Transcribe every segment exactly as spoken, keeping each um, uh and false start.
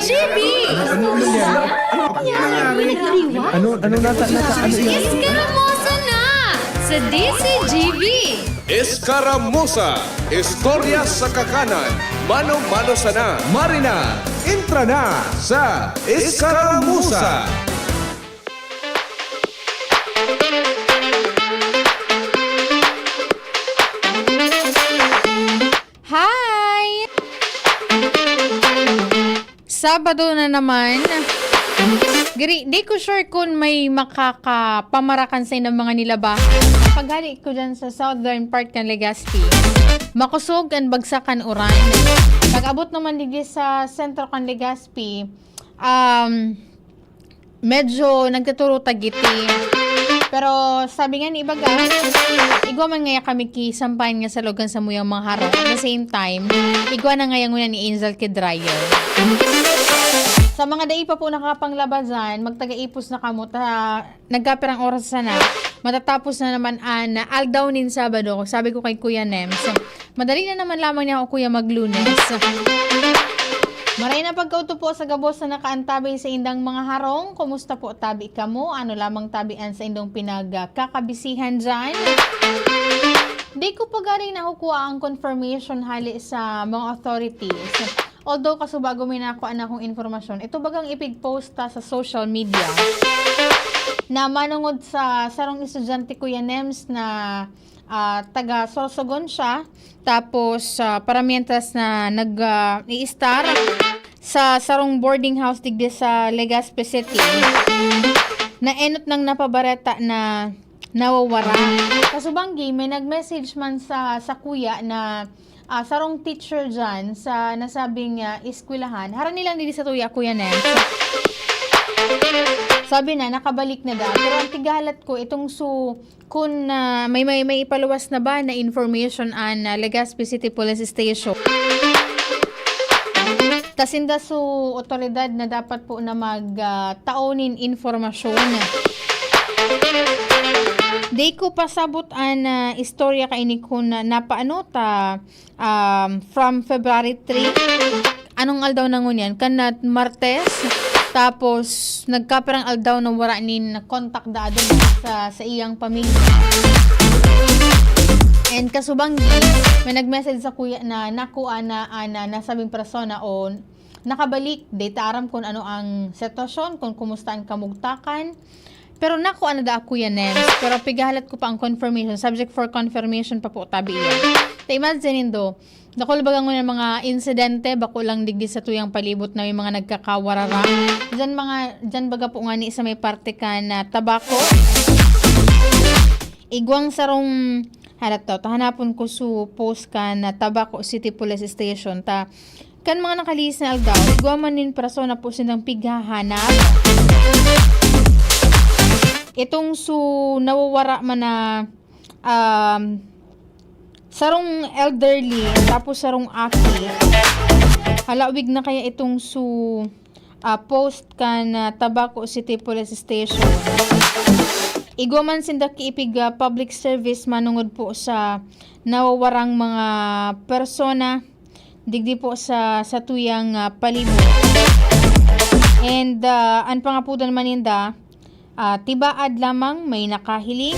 Ano, ano nangyari? Ano nangyari? Ano, ano nata-, nata-, ano yan? Eskaramosa na sa D C G B. Eskaramusa, istorya sa kakanan, mano-mano sana. Marina, entra na sa Eskaramusa. Hi! Sabado na naman. Giri, di ko sure kun may makakapamarakan sa inang mga nilabahan. Paghali ko dyan sa southern part kan Legazpi, makusog an bagsak kan uran. Pag-abot naman digdi sa sentro kan Legazpi, um, medyo nagtuturo ta giti. Pero sabi nga ni ibaga, igwa man ngaya kami ki sampayan nga sa lugan sa muyang mga harong. At the same time, igwa na ngaya ngunyan ni Angel ki dryer. Sa mga dai pa po nakapanglaba dyan, magtaga-ipos na kamo ta nagkapirang oras sana, matatapos na naman an aldaw nin Sabado. Sabi ko kay Kuya Nems, "Madali na naman lamang niya ako, Kuya, mag-Lunes." Maray na pagkauto po sa gabos na nakaantabay sa indang mga harong. Kumusta po tabi kamo? Ano lamang tabi an saindong pinagkakabisihan dyan? Di ko pa galing nakukuha ang confirmation hali sa mga authorities. Although, kasubago may nakuha na akong informasyon, ito bagang ipig-post ta sa social media na manungod sa sarong estudyante, Kuya Nems, na, ah, taga Sorsogon siya, tapos, ah, paramientras na nag, ah, i-star sa sarong boarding house digdi sa Legazpi City, na enot nang napabareta na nawawara. Kasubanggi, may nag-message man sa, sa kuya na, ah, sarong teacher dyan sa nasabing, ah, eskwelahan. Harani lang digdi sa tuya, Kuya Nems. Sabi na, nakabalik na daw. Pero ang tighalat ko, itong su-, kun, ah, may, may, may ipaluwas na ba na information an, ah, Legazpi City Police Station? Ta sinda su otoridad na dapat po na mag, ah, tao nin informasyon. Di ko pasabot an, ah, istorya kaini kun, ah, napaano ta, um, from February three. Anong aldaw na ngunyan? Kan na Martes. Tapos, nagkapirang aldaw na wara nin contact da adun sa, sa iyang pamilya. And kasubanggi, may nag-message sa kuya na nakuha na an, ah, nasabing persona o nakabalik. Di ta aram kung ano ang sitwasyon, kung kumusta ang kamugtakan. Pero nakuha na da, Kuya Nems. Pero pighalat ko pa ang confirmation. Subject for confirmation pa po tabi iyan. Ta imagine nindo, dakul baga ngunyan mga insidente, bako lang digdi sa tuyang palibot na may mga nagkakawarara. Diyan mga, diyan baga po ngani sa may parte kan, ah, Tabaco. Igwang sarong, halat daw, tahanapon ko su post kan, ah, Tabaco City Police Station. Ta, kan mga nakalihis na aldaw, igwa man nin persona po silang pighahanap. Itong su nawawara man na, um, sarong elderly, tapos sarong aki. Halawig na kaya itong su, ah, post kan, ah, Tabaco City Police Station. Igwa man sinda kiipig, ah, public service manungod po sa nawawarang mga persona digdi po sa, sa tuyang, ah, palibot. And, ah, an pangapudan man ninda, ah, tibaad lamang may nakahiling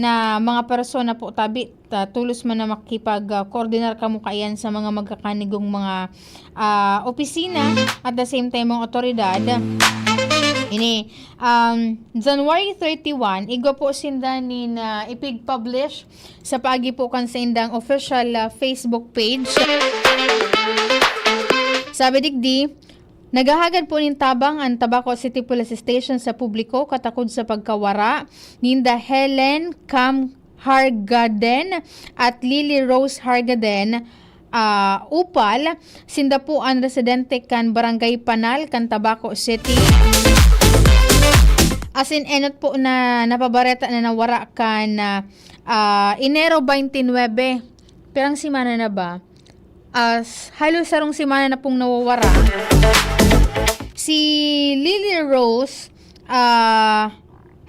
na mga persona po tabi, ta-, tulos man na makipag, ah, koordinar kamo kaiyan sa mga magkakanigong mga, ah, opisina, at the same time, mga otoridad. Ini, um, January thirty-one, igwa po sinda nin, ah, ipig-publish sa paagi po kan saindang official, ah, Facebook page. Sabi digdi, naghahagad po nin tabang an Tabaco City Police Station sa publiko katakod sa pagkawara ninda Helen Cam Hargaden at Lily Rose Hargaden, ah, Upal. Sinda po an residente kan Barangay Panal kan Tabaco City. Asin enot po na napabareta na nawara kan, ah, ah, Enero twenty-nine. Pirang semana na ba? Ah, s-, halos sarong semana na pong nawawara. Si Lily Rose, ah,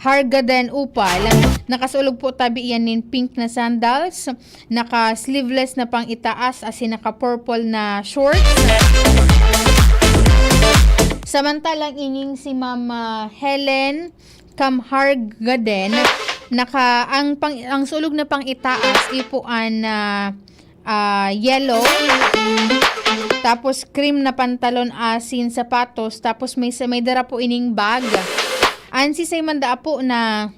Hargaden Upal, nakasulog po tabi iyan nin pink na sandals, naka-sleeveless na pang-itaas asin naka-purple na shorts. Samantalang ining si Ma'am, ah, Helen Kamhargaden, naka-, ang pang-, ang sulog na pang-itaas, ipuan na, ah, yellow, tapos cream na pantalon asin sapatos, tapos may sa-, may dara po ining bag. An sisay man daa po na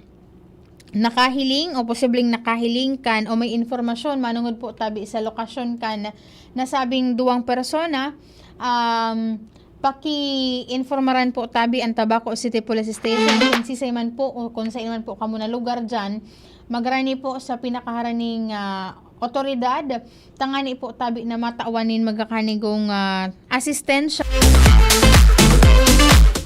nakahiling o posibleng nakahiling kan o may impormasyon manungod po tabi sa lokasyon kan nasabing duwang persona, um, paki-informaran po tabi ang Tabaco City Police Station kung sisay man po o kung saan man po kamo na lugar diyan. Magrani po sa pinakaharaning, ah, otoridad tangani po tabi na matawan nin magakanigong, ah, asistensya.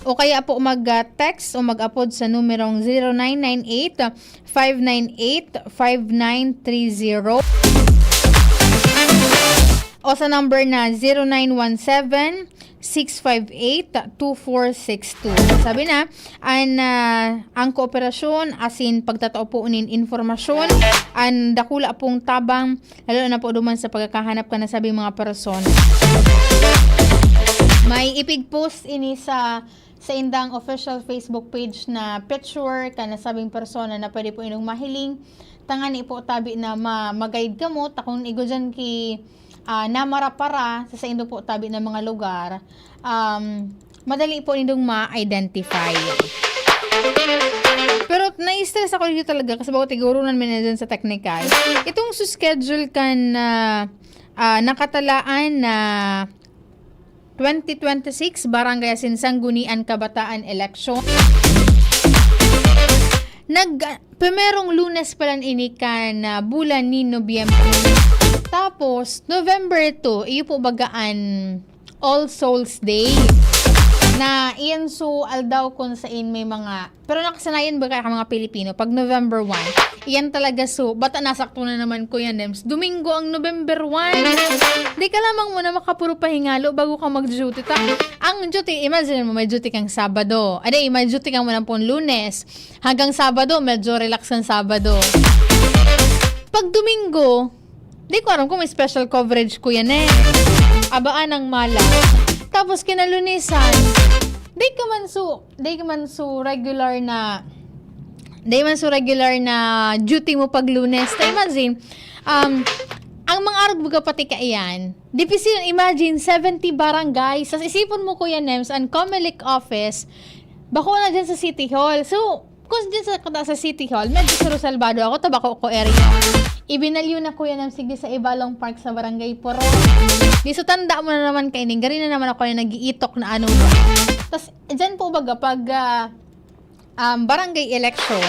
O kaya po mag, ah, text o mag-apod sa numerong zero nine nine eight, five nine eight, five nine three zero o sa number na zero nine one seven, six five eight, two four six two. Sabi na, an, ah, ang kooperasyon asin pagtatao po nin impormasyon, an dakula pong tabang, lalo na po duman sa pagkakahanap kan nasabing mga persona. May ipig-post ini sa, sa indang official Facebook page na picture kan nasabing persona na pwede po inong mahiling. Tangani po tabi na ma-, ma-guide kamo, ta kung igo dyan ki, ah, namarapara sa saindo po tabi na mga lugar, um, madali po nindong ma-identify. Pero nai-stress ako dito talaga kasi bago tigurunan mi na dyan sa technical. Itong su schedule kan, ah, ah, nakatalaan na twenty twenty-six Barangay asin Sanggunian Kabataan Election. Nag-, primerong Lunes pa lang ini kan, ah, bulan ni Nobyembre. Tapos, November two, iyo po baga an All Souls Day. Na iyan so aldaw kun sain may mga, pero nakasanayan baga kan mga Pilipino, pag November one, iyan talaga so, bata nasakto na naman, Kuya Nems. Domingo ang November one. Di ka lamang muna makapuro pahingalo bago ka mag-duty. Ta-, ang duty, imagine mo, may duty kang Sabado. Aday, may duty kang walang pong Lunes. Hanggang Sabado, medyo relax ang Sabado. Pag Domingo, di ko aram kung may special coverage, Kuya Nems. Abaan ang mala. Tapos kinalunisan, di ka man so, di ka man so regular na, di man so regular na duty mo pag Lunes. Ta imagine, um, ang mga arog baga pati kaiyan, dipisil, imagine, seventy barangay. Sa isipon mo, Kuya Nems, ang Comelec office, bako na dyan sa City Hall. So, kung dyan sa, sa City Hall, medyo saro-salbado ako, Tabaco ko area. Ibinalyo na, Kuya Nems, sige sa Ibalong Park sa Barangay Purong. Di so, tanda mo na naman kaining, gari na naman ako yung nag-iitok na ano. Tas, dyan po baga, pag, ah, um, barangay election,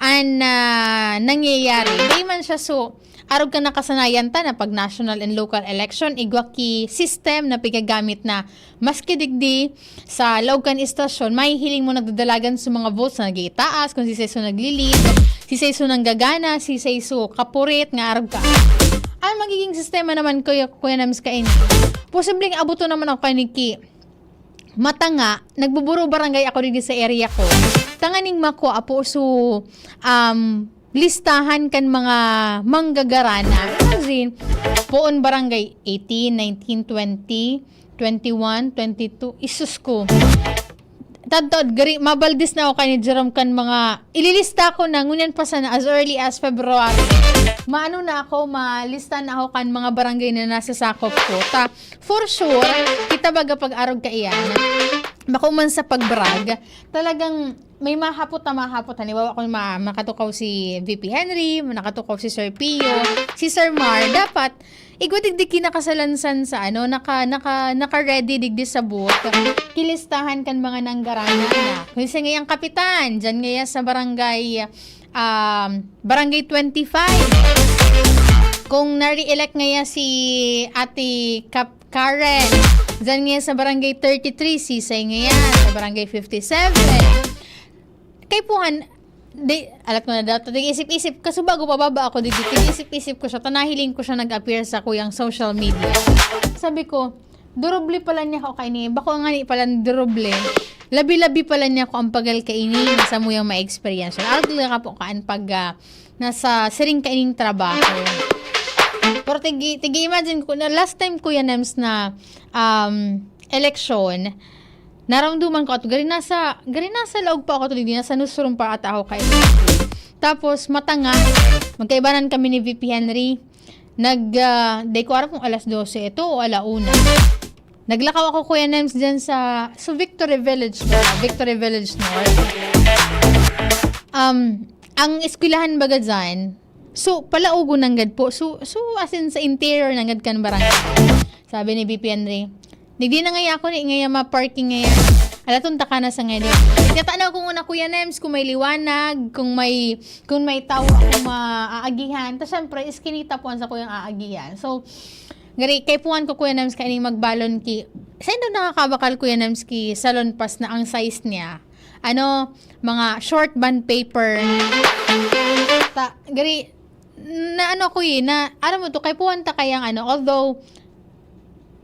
an, ah, nangyayari, di man siya so, arog kan nakasanayan ta na pag national and local election, igwa ki system na pigagamit na maski digdi sa laog kan istasyon, mahihiling mo nagdadalagan sa mga votes na nag-iitaas, kung sisay so nagli-lead, sisay so nanggagana, sisay so kapurit nga arog ka. Ang magiging sistema naman, Kuya, Kuya Nams, kaini, posibleng abuto naman ako kay Nikki. Mata nga, nagbuburo barangay ako digdi sa area ko. Tanganing makua po so, um, listahan kan mga manggagarana. Imagine, poon barangay eighteen, nineteen, twenty, twenty-one, twenty-two. Isus ko. Tadtad, gari, mabaldis na ako kay ni Jerome kan mga, ililista ko na, ngunyan pa sana, as early as February. Maano na ako, malista na ako kan mga barangay na nasa sakop ko. Ta, for sure, kita baga pag-arog kaiyan. Bako man sa pag-brag, talagang may mahapot na mahapot. Halimbawa, kung ma-, makatukaw si V P Henry, nakatukaw si Sir Pio, si Sir Mar, dapat igwa digdi ki nakasalansan sa ano, naka, naka, naka-ready digdi sa booth. Kilistahan kan mga nanggarana na. Kung sa ngayang kapitan, dyan ngaya sa barangay, um, barangay twenty-five. Kung na-re-elect ngaya si Ate Kap-, Karen, dyan ngaya sa barangay thirty-three, sisay ngaya sa barangay fifty-seven. Kay puhan, di, alat ko na daw, di isip-isip, kaso bago pababa ako, di, di isip-isip ko siya, tanahiling ko siya nag-appear sa kuyang social media. Sabi ko, "Duroble pala niya ako kaini, bako nga ni pala duroble. Labi-labi pala niya ako ang pagal kaini, sa muyang ma-experience." Alat talaga po kaan pag, ah, nasa siring kaining trabaho. Pero tigi, tigi imagine ko na last time, Kuya Nems, na, um, eleksyon, Naramdaman ko ato, gari nasa, gari nasa laog pa ako ato, digdi, nasa newsroom pa ata ako kay. Tapos, matanga, magkaibanan kami ni V P Henry. Nag, ah, di ko aram kung alas dose ito o ala una. Naglakaw ako, Kuya Nems, dyan sa, sa Victory Village, no? Victory Village North. Um, ang eskwelahan baga dyan, so, palaugon nanggad po. So, so, as in, sa interior nanggad kan barangay. Sabi ni V P Henry, "Digdi na ngaya ako ni, ngaya ma-parking ngaya. Alaton ta ka na sa ngayon." Nagtatanaw ko muna, Kuya Nems, kung may liwanag, kung may, kung may tao akong maaagihan. Ta syempre, iskinita po ang sa kuyang aagihan. So, gari, kaipuhan ko, Kuya Nems, kaining magbalon ki, sa indo nakakabakal, Kuya Nems, ki salon pass na ang size niya. Ano, mga short bond paper. Ta, gari, na ano ko eh, na, alam mo to, kaipuhan ta kayang ano, although,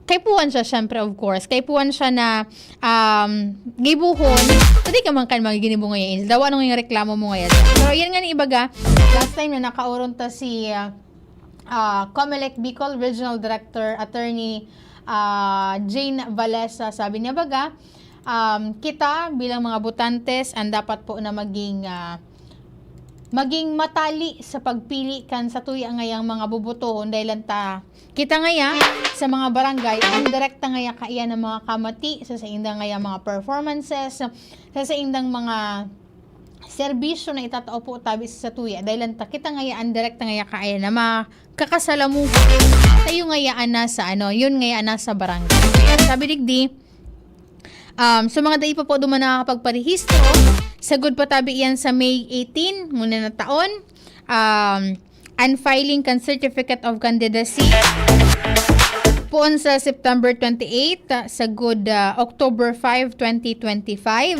kaipuhan siya, syempre, of course. Kaipuhan siya na, um, gibuhon. Hindi ka man kan magiginibo ngayon. Dawa nung yung reklamo mo ngayon. Pero yan nga ni ibaga, last time na nakaoron ta si, ah, ah, Comelec Bicol Regional Director Attorney, ah, Jane Valesa, sabi niya baga, um, kita bilang mga botantes, ang dapat po na maging, ah, maging matali sa pagpili kan satuya ngayang mga bobotohon, dahil lang ta kita ngaya sa mga barangay, ang direkta ngaya kaiyan ng mga kamati sa saindang ngaya mga performances, sa saindang mga serbisyo na itatao po tabi sa satuya, dahil lang ta kita ngaya ang direkta ngaya kaiyan na makakasalamuha tayo ngaya ana sa ano, yun ngaya ana sa barangay. Sabi digdi, um, sa mga dai pa po duman nakakapagparehistro, sagud pa tabi yan sa May eighteen, ngunyan na taon. Um, ang filing kan Certificate of Candidacy poon sa September twenty-eight, ah, sagud, ah, October five, twenty twenty-five.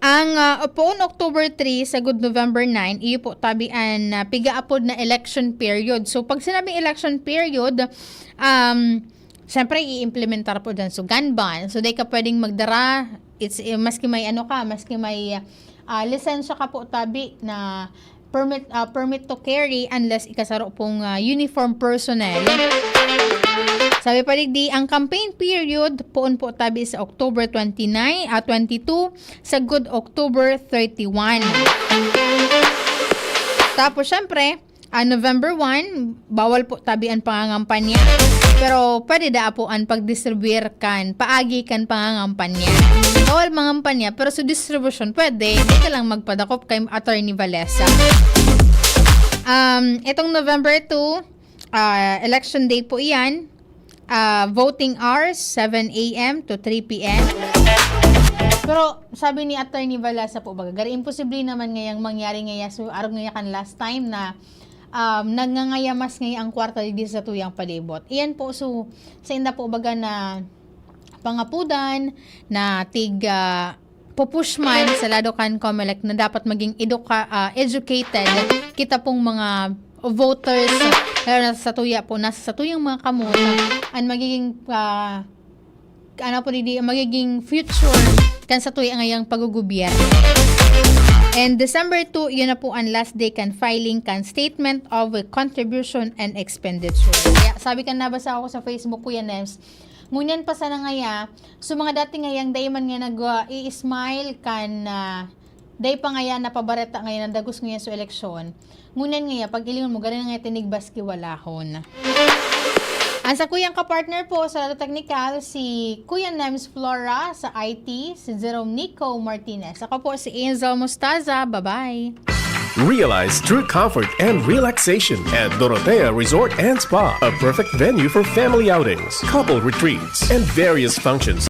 Ang, ah, poon October three, sagud November nine, iyo po tabi an, ah, pigaapod na election period. So, pag sinabing election period, um, syempre, i-implementar po dyan. So, gun ban. So, di ka pwedeng magdara, it's, eh, maski may ano ka, maski may, ah, lisensya ka po tabi na permit, ah, permit to carry unless ikasaro pong, ah, uniform personnel. Sabi pa digdi, ang campaign period poon po tabi sa October twenty-nine, ah, twenty-two, sagud October thirty-one. Tapos, syempre, ah, November one, bawal po tabi an pangangampanya. Pero pwede daa po an pagdistribuir kan paagi kan pangangampanya. Bawal mangampanya, pero sa distribution, pwede. Di ka lang magpadakop kay Attorney Valesa. Um, itong November two, ah, election day po iyan. Ah, voting hours, seven a m to three p m. Pero sabi ni Attorney Valesa po, baga, gari imposible naman ngayang mangyari ngaya, so, arog ngaya kan last time na, um, nagngangayamas ngaya ang kwarta digdi sa tuyang palibot. Iyan po, so, sa inda po, baga, na pangapudan, na tig, ah, pupush man sa lado kan Comelec na dapat maging eduka-, ah, educated kita pong mga voters, lalo na sa tuya po, nasa sa tuyang mga kamot, ang magiging, ah, ano po, di, magiging future kan sa tuya ngayang paggugubyerno. And December two, yun na po ang last day kan filing kan Statement of Contribution and Expenditure. Kaya sabi ka, nabasa ako sa Facebook, Kuya Nems, ngunyan pa sana ngaya, so, mga dati ngayang dai man nga nag, ah, i-smile kan, ah, dai pa ngaya napabareta ngaya na dagos ngaya sa eleksyon. Ngunyan ngaya, pag ilingon mo, gari na ngaya tinigbas ki walahon. Ang sakuyang kapartner po sa Lado Teknikal, si Kuya Nems Flora sa I T, si Jerome Nico Martinez. Ako po si Angel Mostaza. Bye-bye. Realize true comfort and relaxation at Dorotea Resort and Spa, a perfect venue for family outings, couple retreats, and various functions